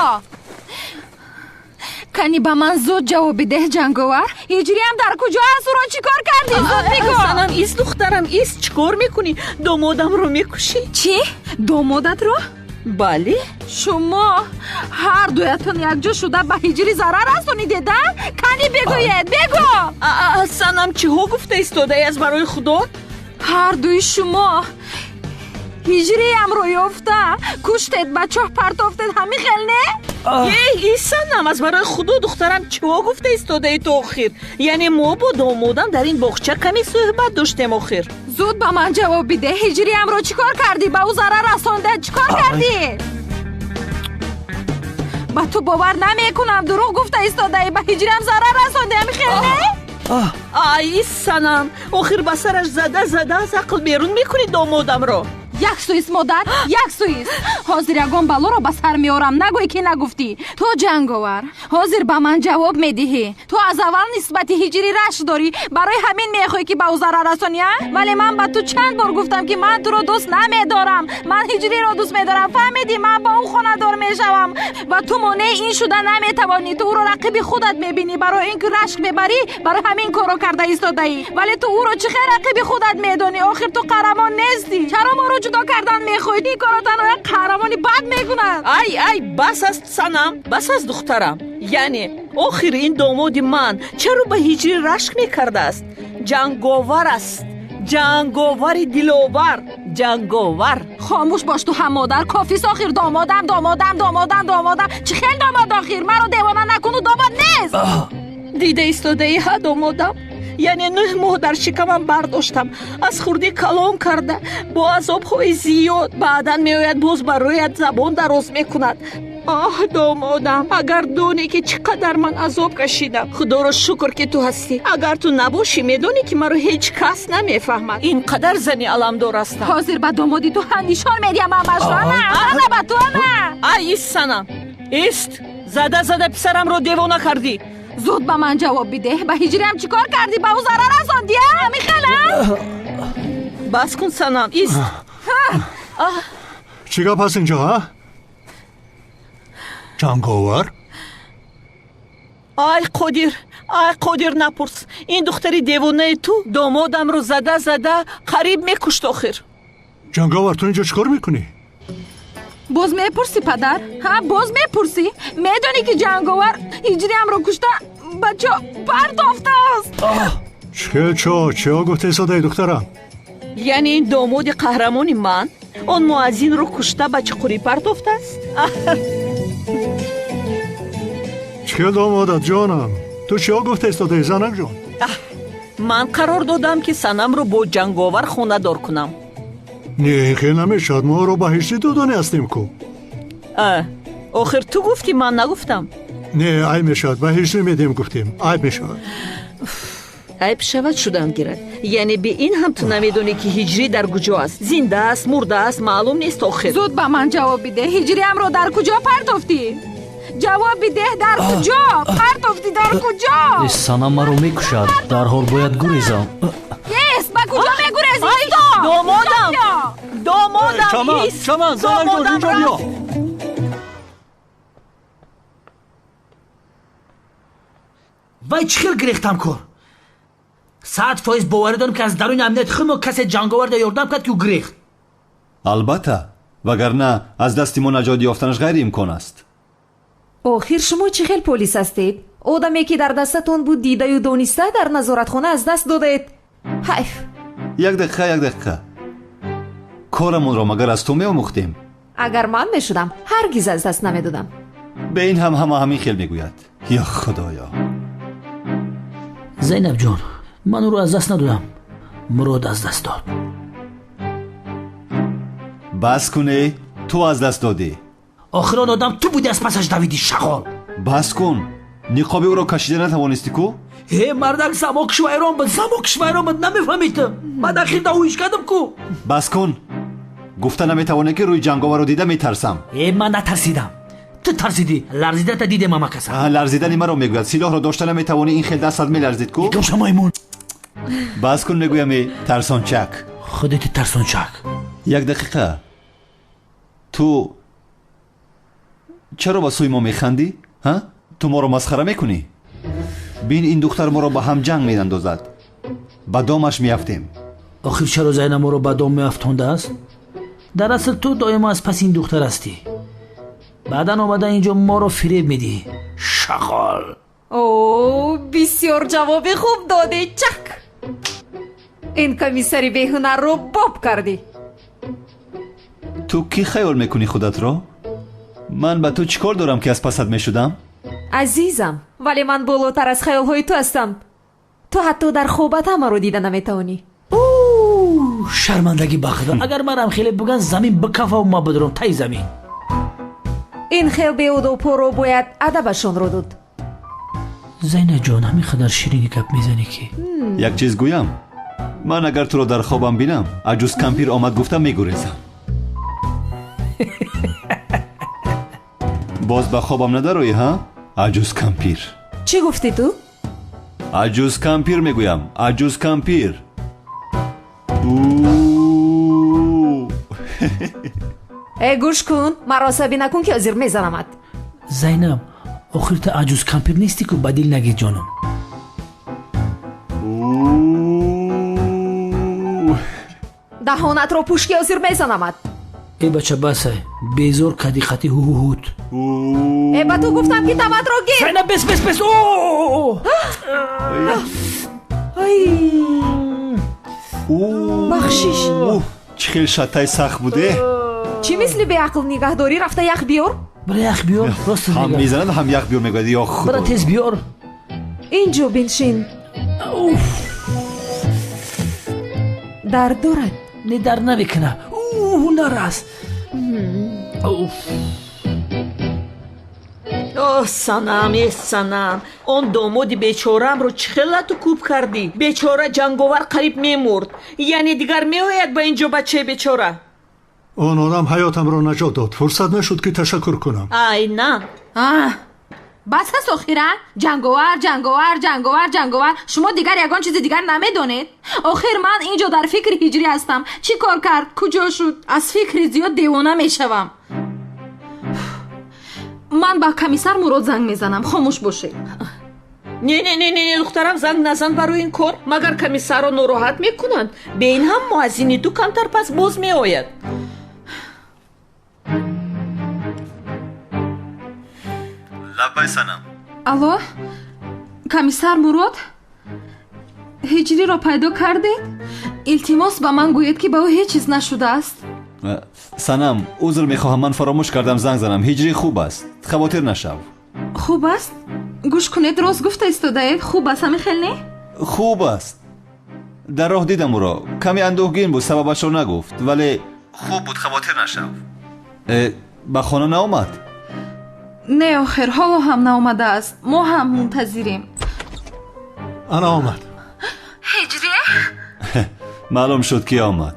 Кани ба ман зуд ҷавоб бидеҳ, Ҷанговар. Ҳиҷриям дар куҷо аст? Ӯро чӣ кор кардӣ? Зуд бигӯ. Санам, ист, духтарам, ист, чӣ кор мекунӣ? Домодамро мекушӣ. Чӣ? Домодатро? Бале. Шумо ҳар дуятон якҷо шуда ба ҳиҷрӣ зарар расонидед, а? Кани бигӯед, бигӯ. Санам, чиҳо гуфта истодаи аз барои худо? Ҳар дуи шумо ҳиҷриямро ёфта куштед, ба чоҳ партофтед, ҳамин хел не? Эй, Санам, аз барои худо, духтарам, чиҳо гуфта истодаи ту охир? Яъне мо бо домодам дар ин боғча каме суҳбат доштем охир. Зуд ба ман ҷавоб бидеҳ, ҳиҷриямро чӣ кор кардӣ? Ба ӯ зарар расонда чӣ кор кардӣ? Ба ту бовар намекунам, дурӯғ гуфта истодаӣ, ба ҳиҷриям зарар расонди, ҳамин хел не? Ай, Санам, охир ба сараш зада зада аз ақл берун мекунӣ домодамро. Як суист, модар, як суист. Ҳозир ягон балоро ба сар меорам, нагӯй ки нагуфтӣ. Ту Ҷанговар, ҳозир ба ман ҷавоб медиҳӣ. Ту аз аввал нисбати ҳиҷрӣ рашк дорӣ, барои ҳамин мехоҳӣ ки ба ӯ зарар расонӣ, а? Вале ман ба ту чанд бор гуфтам ки ман туро дӯст намедорам. Ман ҳиҷриро дӯст медорам, фаҳмидӣ? Ман ба ӯ хонадор мешавам ва ту монеи ин шуда наметавонӣ. Ту ӯро рақиби худат мебинӣ, барои ин ки рашк мебарӣ, барои ҳамин корро карда истодаӣ. Вале ту ӯро чӣ хел рақиби худат медонӣ? Охир ту қаҳрамон нестӣ. Чаро моро ҷудо кардан мехоҳӣ? Ин корро танҳо як қаҳрамони бад мекунад. Ай, ай, бас аст, Санам, бас аст, духтарам. Яъне охир ин домоди ман чаро ба ҳиҷрӣ рашк мекардааст? Ҷанговар аст, ҷанговари диловар, ҷанговар. Хомӯш бош ту ҳам, модар, кофист охир. Домодам, домодам, домодам, домодам. Чӣ хел домод охир? Маро девона накуну, домод нест. Дида истодаи ҳа, домодам. Яъне 9 моҳ дар шикамам бардоштам, аз хурдӣ калон карда, бо азобҳои зиёд. Баъдан меояд боз бароят забон дароз мекунад. Оҳ, домодам, агар донӣ ки чӣ қадар ман азоб кашидам. Худоро шукр, ки ту ҳастӣ. Агар ту набошӣ, медонӣ ки маро ҳеҷ кас намефаҳмад. Ин қадар зани аламдор ҳастам. Ҳозир ба домоди ту ҳам нишон медиҳам ҳамашро. Ана ба ту, ана. Ай, ист, Санам, ист. Зада зада писарамро девона кардӣ. Зуд ба ман ҷавоб бидеҳ, ба ҳиҷриам чӣ кор кардӣ? Ба ӯ зарар расондӣ, Михала? Бас кун, Санам, ист. Чӣ гап ҳаст инҷо, ҳа? Ҷанговар? Ай Қодир, ай Қодир, напурс. Ин духтари девонаи ту домодамро зада зада қариб мекушт охир. Ҷанговар, ту инҷо чӣ кор мекунӣ? Боз мепурсӣ, падар? Ҳа, боз мепурсӣ? Медонӣ ки ҷанговар ҳиҷриамро кушта ба чо партофтааст? Чӣ чо? Чиё гуфтаи содаи, духтарам? Яъне ин домоди қаҳрамони ман он муаззинро кушта ба чуқурӣ партофтааст? Чӣ домодат, ҷонам? Ту чиё гуфтаи содаи, занакҷон? Ман қарор додам, ки Санамро бо ҷанговар хонадор кунам. Не, ин хел намешавад. Мо ӯро ба ҳиҷрӣ додани ҳастем ку. Охир ту гуфтӣ, ман нагуфтам. Не, айб мешавад. Ба ҳиҷрӣ медиҳем гуфтем, айб мешавад. Айб шавад, шудан гирад. Яъне би ин ҳам ту намедонӣ, ки ҳиҷрӣ дар куҷо аст? Зинда аст, мурда аст, маълум нест охир. Зуд ба ман ҷавоб бидеҳ, ҳиҷриамро дар куҷо партофтӣ? Ҷавоб бидеҳ, дар куҷо партофтӣ, дар куҷо? Санам маро мекушад, дарҳол бояд гурезам. Ес, ба куҷо мегурезӣ? Домодам, домодам, ист. Чаман, занакҷон, инҷо биё. Вай чӣ хел гирехтам кор? 100% боварӣ дорам, ки аз даруни амнияти худ мо касе ҷанговарда ёрдам кард, ки ӯ гирехт. Албатта, вагарна аз дасти мо наҷот ёфтанаш ғайриимкон аст. Охир шумо чӣ хел полис ҳастед? Одаме, ки дар дастатон буд, дидаю дониста дар назоратхона аз даст додаед. Ҳайф. Як дақиқа, як дақиқа. Корамонро магар аз ту меомӯхтем? Агар ман мешудам, ҳаргиз аз даст намедодам. Бе ин ҳам ҳама ҳамин хел мегӯяд. Ё худоё. Зайнабҷон, ман ӯро аз даст надодам, Мурод аз даст дод. Бас куне, ту аз даст додӣ. Охир он одам ту будӣ, аз пасаш давидӣ, шағол. Бас кун, ниқоби ӯро кашида натавонистӣ ку? Э, мардак, замокш вайрон буд, замокш вайрон буд, намефаҳмӣ ту. Ман ахир давоиш кардам ку. Бас кун, гуфта наметавонӣ, ки рӯи ҷанговарро дида метарсам. Э, ман натарсидам, ту тарсидӣ. Ларзидата дидем ама каса. Ларзидани маро мегӯяд. Силоҳро дошта наметавонӣ, ин хел дастат меларзид ку. Гумша, маймун. Бас кун, мегӯям, э тарсончак. Худати тарсончак. Як дақиқа, ту чаро ба сӯи мо механдӣ? Ҳа, ту моро масхара мекунӣ? Бин, ин духтар моро ба ҳам ҷанг меандозад, ба домаш меафтем. Охир чаро Зайнаб моро ба дом меафтондааст? Дар асл ту доимо аз паси ин духтар ҳастӣ. Баъдан омада инҷо моро фиреб медиҳӣ, шағол. О, бисёр ҷавоби хуб додӣ, чак. Ин комиссари беҳунарро боб кардӣ. Ту кӣ хаёл мекунӣ худатро? Ман ба ту чӣ кор дорам, ки аз пасат мешудам? Азизам, вале ман болотар аз хаёлҳои ту ҳастам. Ту ҳатто дар хобат ҳамаро дида наметавонӣ. Шармандагӣ ба худо, агар манам хеле буган, замин бикафаву ма бидурам таи замин. Ин хел беодобҳоро бояд адабашонро дод. Зайнаҷон, ҳамин қадар ширини гап мезанӣ, ки Як чиз гӯям, ман агар туро дар хобам бинам, аҷуз кампир омад гуфта мегурезам. Боз ба хобам надароӣ, ҳа, аҷуз кампир? Чӣ гуфтӣ ту? Аҷуз кампир мегӯям, аҷуз кампир. Э, гӯш кун, маро асабӣ накун, ки ҳозир мезанамат. Зайнаб, охир ту аҷуз кампир нестӣ ку, ба дил нагир, ҷонам. Даҳонатро пӯш, ки ҳозир мезанамат. Э бача, басай, безор кади қати ҳуҳуҳут. Э, ба ту гуфтам, ки таватро гир. Зайнаб, бес, бес, бес. Бахшиш. Чӣ хел шаттаи сахт буде. Чӣ мисли беақл нигаҳ дорӣ? Рафта ях биёр. Бира ях биёр, рост. Ҳам мезанад, ҳам ях биёр мегӯяд. Ё худо. Бира тез биёр. Инҷо биншин. Дард дорад? Не, дард намекуна. Ҳунар аст. Оҳ, Санам, э Санам, он домоди бечораамро чӣ хел лату кӯб кардӣ? Бечора Ҷанговар қариб мемурд. Яъне дигар меояд ба ин ҷо бачаи бечора? Он одам ҳаётамро наҷот дод. Фурсат нашуд, ки ташаккур кунам. Айнан. Бас аст охира? Ҷанговар, Ҷанговар, Ҷанговар, Ҷанговар. Шумо дигар ягон чизи дигар намедонед? Охир ман ин ҷо дар фикри ҳиҷрӣ ҳастам. Чӣ кор кард? Куҷо шуд? Аз фикри зиёд девона мешавам. Ман ба комиссар Мурод занг мезанам. Хомӯш бошед. Не, не, не, не, духтарам, занг назан барои ин кор. Магар комиссарро нороҳат мекунанд? Бе ин ҳам муаззини ту камтар пас боз меояд. Лаббай, Санам. Алло, комиссар Мурод, ҳиҷриро пайдо кардед? Илтимос, ба ман гӯед, ки ба ӯ ҳеҷ чиз нашудааст. Санам, узр мехоҳам, ман фаромӯш кардам занг занам. Ҳиҷрӣ хуб аст, хавотир нашав. Хуб аст? Гӯш кунед, рост гуфта истодаед? Хуб аст, ҳамин хел не? Хуб аст. Дар роҳ дидам ӯро. Каме андӯҳгин буд, сабабашро нагуфт, вале хуб буд, хавотир нашав. Ба хона наомад? Не, охир ҳоло ҳам наомадааст. Мо ҳам мунтазирем. Ана омад. Ҳиҷрӣ? Маълум шуд, ки омад.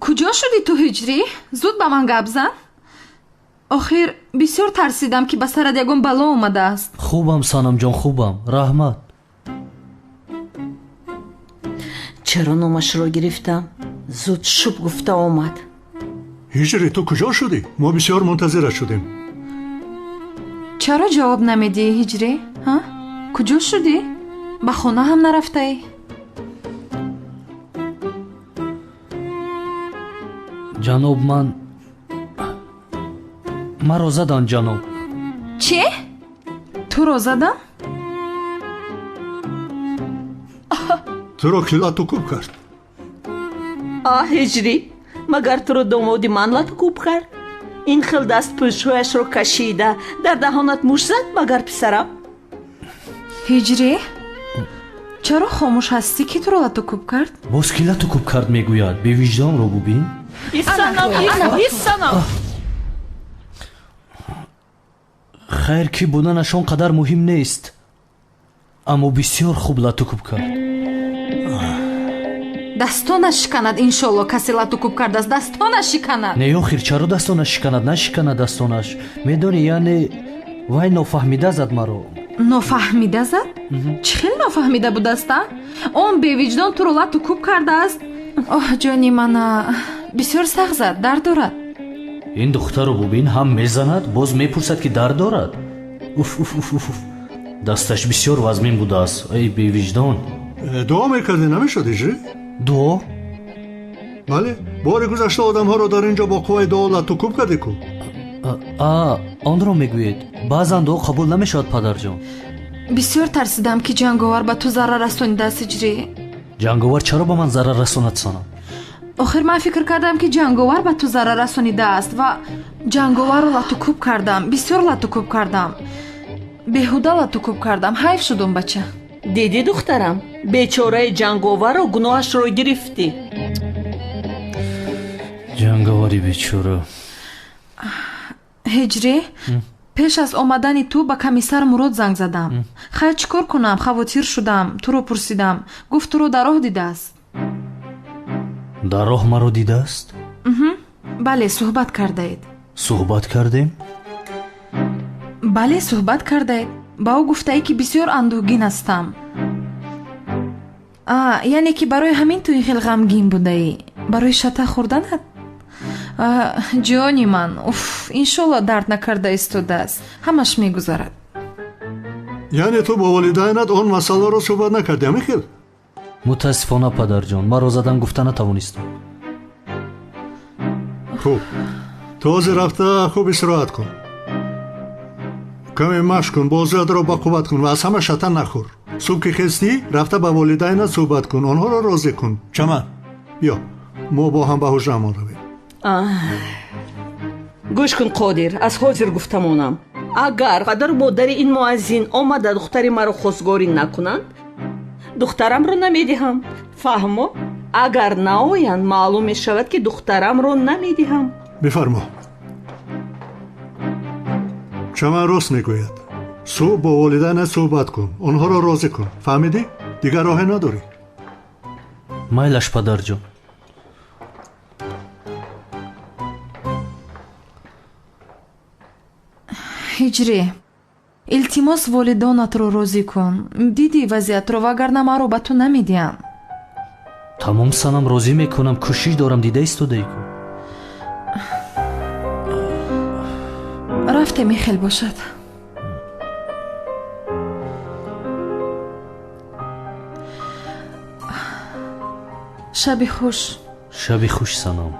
Куҷо шудӣ ту, ҳиҷрӣ? Зуд ба ман гап зан. Охир бисёр тарсидам, ки ба сарат ягон бало омадааст. Хубам, Санамҷон, хубам, раҳмат. Чаро номашро гирифтам? Зуд шуб гуфта омад. Ҳиҷрӣ, ту куҷо шудӣ? Мо бисёр мунтазират шудем. Чаро ҷавоб намедиҳӣ, ҳиҷрӣ? Ҳа, куҷо шудӣ? Ба хона ҳам нарафтаӣ? Ҷаноб, ман маро задан, ҷаноб. Чӣ? Туро задам? Туро ки лату кӯб кард? А, ҳиҷрӣ, магар туро домоди ман лату кӯб кард? Ин хел дастпӯшҳояшро кашида дар даҳонат муш зад, магар писарам? Ҳиҷрӣ, чаро хомӯш ҳастӣ? Ки туро лату кӯб кард? Боз ки лату кӯб кард мегӯяд? Бевиҷдонро бубин. Исанам, исанам. Хайр, ки буданаш он қадар муҳим нест, аммо бисёр хуб лату кӯб кард. Дастонаш шиканад, иншолло, касе лату кӯб кардааст, дастонаш шиканад. Не, охир чаро дастонаш шиканад? Нашиканад дастонаш. Медонӣ, яъне вай нофаҳмида зад маро. Нофаҳмида зад? Чӣ хел нофаҳмида будааст, а? Он бевиҷдон туро лату кӯб кардааст. Оҳ, ҷони мана, бисёр сахт зад, дард дорад. Ин духтарро бубин, ҳам мезанад, боз мепурсад, ки дард дорад. Уф, уф, уф, уф, дасташ бисёр вазмин будааст. Эй бевиҷдон. Дуо мекардӣ, намешуд, ҳиҷрӣ? Дуо? Бале, бори гузашта одамҳоро дар ин ҷо бо қувваи дуо лату кӯб кардӣ ку. А, онро мегӯед. Баъзан дуо қабул намешавад, падарҷон. Бисёр тарсидам, ки Ҷанговар ба ту зарар расонидааст, ҳиҷрӣ. Ҷанговар чаро ба ман зарар расонад, Санам? Охир ман фикр кардам, ки Ҷанговар ба ту зарар расонидааст ва Ҷанговарро лату кӯб кардам, бисёр лату кӯб кардам, беҳуда лату кӯб кардам. Ҳайф шуд он бача. Дидӣ, духтарам, бечораи Ҷанговарро гуноҳашро гирифтӣ. Ҷанговари бечора. Ҳиҷрӣ, пеш аз омадани ту ба комиссар Мурод занг задам. Хайр, чӣ кор кунам, хавотир шудам, туро пурсидам. Гуфт, туро дар роҳ дидааст. Дар роҳ маро дидааст? Бале, суҳбат кардаед. Суҳбат кардем? Бале, суҳбат кардаед. Ба ӯ гуфтаӣ, ки бисёр андӯҳгин ҳастам. А, яъне ки барои ҳамин ту ин хел ғамгин будаӣ? Барои шата хӯрданат? Ҷони ман, уф, иншолло дард накарда истодааст, ҳамаш мегузарад. Яъне ту бо волидайнат он масъаларо суҳбат накардӣ, ҳамин хел? Мутаассифона, падарҷон, маро задан гуфта натавонистам. Хуб, ту ҳозир рафта хуб истироҳат кун, каме машқ кун, бозиятро бақувват кун ва аз ҳама шата нахӯр. Субҳ ки хестӣ, рафта ба волидайнат суҳбат кун, онҳоро розӣ кун. Чаман, биё, мо бо ҳам ба ҳуҷраамон равем. Гӯш кун, Қодир, аз ҳозир гуфта монам. Агар падару модари ин муаззин омада духтари маро хостгорӣ накунанд, духтарамро намедиҳам. Фаҳмо? Агар наоянд, маълум мешавад, ки духтарамро намедиҳам. Бифармо. Чаман рост мегӯяд. Субҳ бо волидайнат суҳбат кун, онҳоро розӣ кун. Фаҳмидӣ? Дигар роҳе надорӣ. Майлаш, падарҷон. Ҳиҷрӣ, илтимос, волидонатро розӣ кун. Дидӣ вазъиятро, вагарна маро ба ту намедиҳам. Тамом, санам, розӣ мекунам. Кӯшиш дорам, дида истодаӣ ку. Рафтем, ихел бошад. Шаби хуш. Шаби хуш, санам.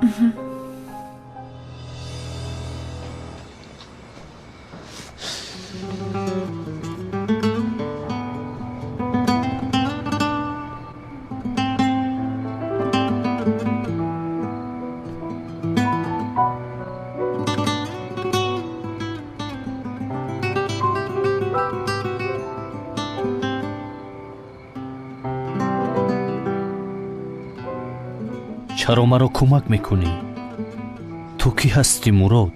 Чаро маро кӯмак мекунӣ? Ту кӣ ҳастӣ, Мурод?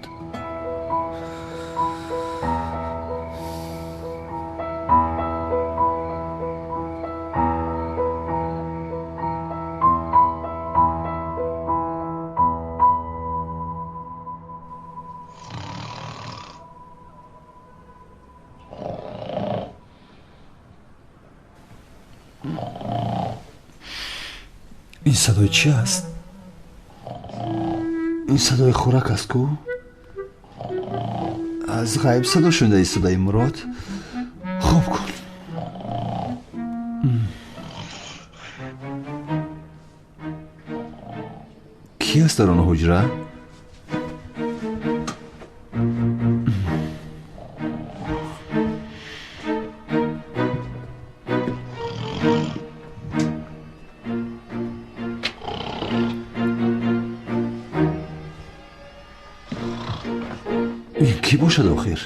Ин садои чӣ аст? Ин садои хӯрак аст ку? Аз ғайб садо шунида истодаи, Мурод. Хоб кун. Кӣ аст дар он ҳуҷра? Ин кӣ бошад охир?